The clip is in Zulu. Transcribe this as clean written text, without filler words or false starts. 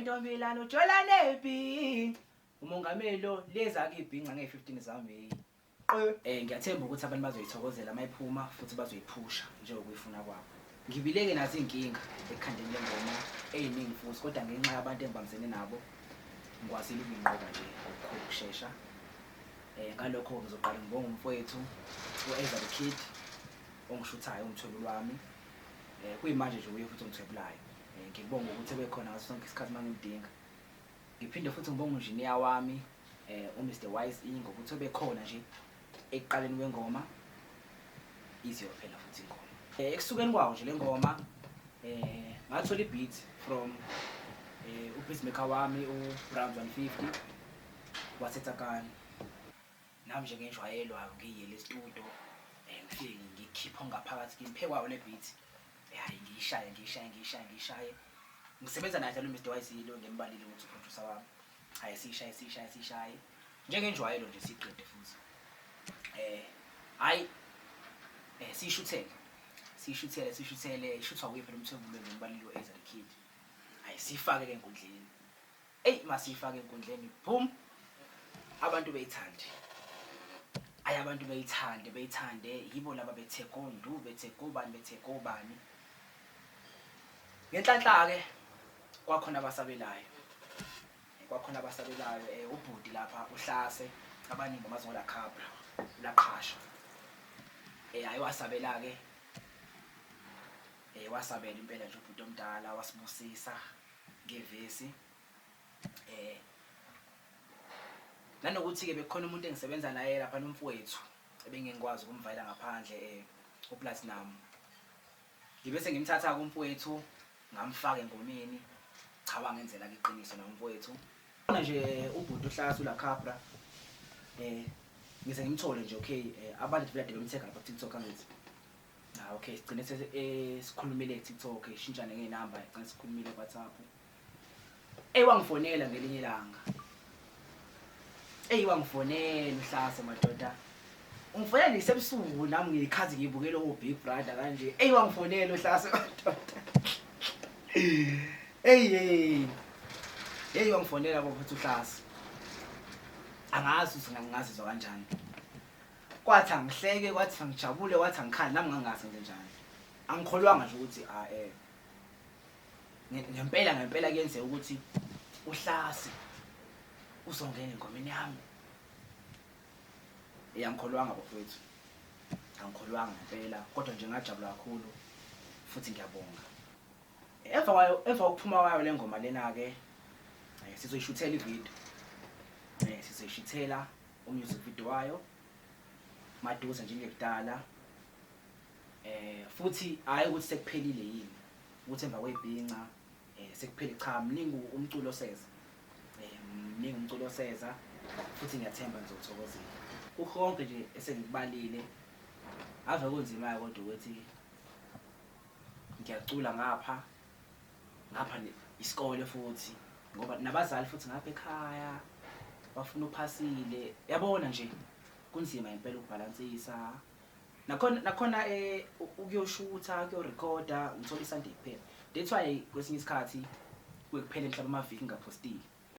Wentombi lana ujola nebhinca. Umongameli lo leza-ke ibhinca nge-15 zaMeyi. Ngiyathemba ukuthi abantu bazoyithokozela uma iphuma futhi bazoyiphusha njengokuyifuna kwabo. Ngibileke nazo iy'nkinga ekukhandeni le ngoma ey'ningi futhi kodwa ngenxa yabantu engibambisene nabo ngikwazile ukuyinqoba nje ngokukhulu ukushesha. Ngalokho ngizoqala ngibonge umfowethu u-Eza the Kid ongishuthayo ongithwebuli wami. Kuyimanje nje uye futhi ongithwebulayo. Ngikubonga ukuthi ebekhona ngaso sonke isikhathi uma ngimdinga. Ngiphinde futhi ngibonge unjiniya wami uMr Wise E ngokuthi obekhona nje ekuqaleni kwengoma ize iyophela futhi ingoma. Ekusukeni kwawo nje le ngoma ngathola i-beat from u-beatmaker wami u-Browns 150 waseTsakani. Nami nje ngenjwayelo ngiyele e-studio ngifike ngikhiphe ongaphakathi ngiphe kwawo le beat. Hayi ngiyishaye ngiyishaye ngiyishaye ngiyishaye. Ngisebenza naye njalo Mr Wise lo ngimbalile ukuthi uproducer wami. Hayi siyishaye siyishaye siyishaye. Njengenjwayelo nje siqede futhi. Hayi siyishuthele. Siyishuthele siyishuthele ishuthwa kuye phela umthwebulo ngimbalile u-Eza the Kid. Hayi siyifake ke enkundleni. Eyi masiyifake enkundleni boom abantu beyithande. Ayi abantu beyithande beyithande yibo laba bethe gondu bethe gobani bethe gobani. Ngenhlanhla ke kwakhona abasabelayo. Kwakhona abasabelayo ubhuti lapha uhlase abaningi bamazi ngola Cabra ulaqhasha. Hayi wasabela ke wasabela impela nje ubhuti omdala wasibusisa ngevesi nanokuthi ke bekukhona umuntu engisebenza naye lapha nomfowethu ebengengikwazi ukumvayela ngaphandle uPlatinum. Ngibe sengimthatha kumfowethu ngamfaka engomeni. Cha wangenzela ke iqiniso nomfowethu. Khona nje ubhuti uhlase ula Capra ngize ngimthole nje okay abantu vele ade bemthenga lapha ku TikTok angithi. Ah okay sigcine sikhulumile ku TikTok shintshane ngenamba sigcine sikhulumile ku WhatsApp. Ey wangifonela ngelinye ilanga. Ey wangifonela uhlase madoda. Ungifonela ngisebusuku nami ngikhathi ngibukele o Big Brother kanje. Ey wangifonela uhlase madoda. Ey hey. Hey wangifonela bafethu uhlase. Angazi ukuthi ngingazizwa kanjani. Kwathi angihleke kwathi angijabule kwathi angikhale nami ngangazi ngenze njani. Angikholwanga nje ukuthi ah ngempela ngempela kuyenzeka ukuthi uhlase uzongena engomeni yami. Angikholwanga bafowethu. Angikholwanga ngempela kodwa nje ngajabula kakhulu futhi ngiyabonga. Emva kwayo emva kokuphuma kwayo le ngoma lena ke sizoyishuthela ivideo. Sizoyishuthela umusic video wayo maduze nje ngekudala. Futhi hayi ukuthi sekuphelile yini ukuthi emva kwebhinca sekuphele cha mningi umculo oseza. Mningi umculo oseza futhi ngiyathemba nizothokozela. Kukonke nje esengikubalile ave kunzima kodwa ukuthi ngiyacula ngapha ngapha isikole futhi ngoba nabazali futhi ngapha ekhaya bafuna uphasile yabona nje kunzima impela ukubhalansisa. Nakhona nakhona ukuyoshutha ukuyorekhoda ngithola iSunday kuphela. That's why kwesinye isikhathi kuye kuphele mhlawumbe amaviki ngingaphostile.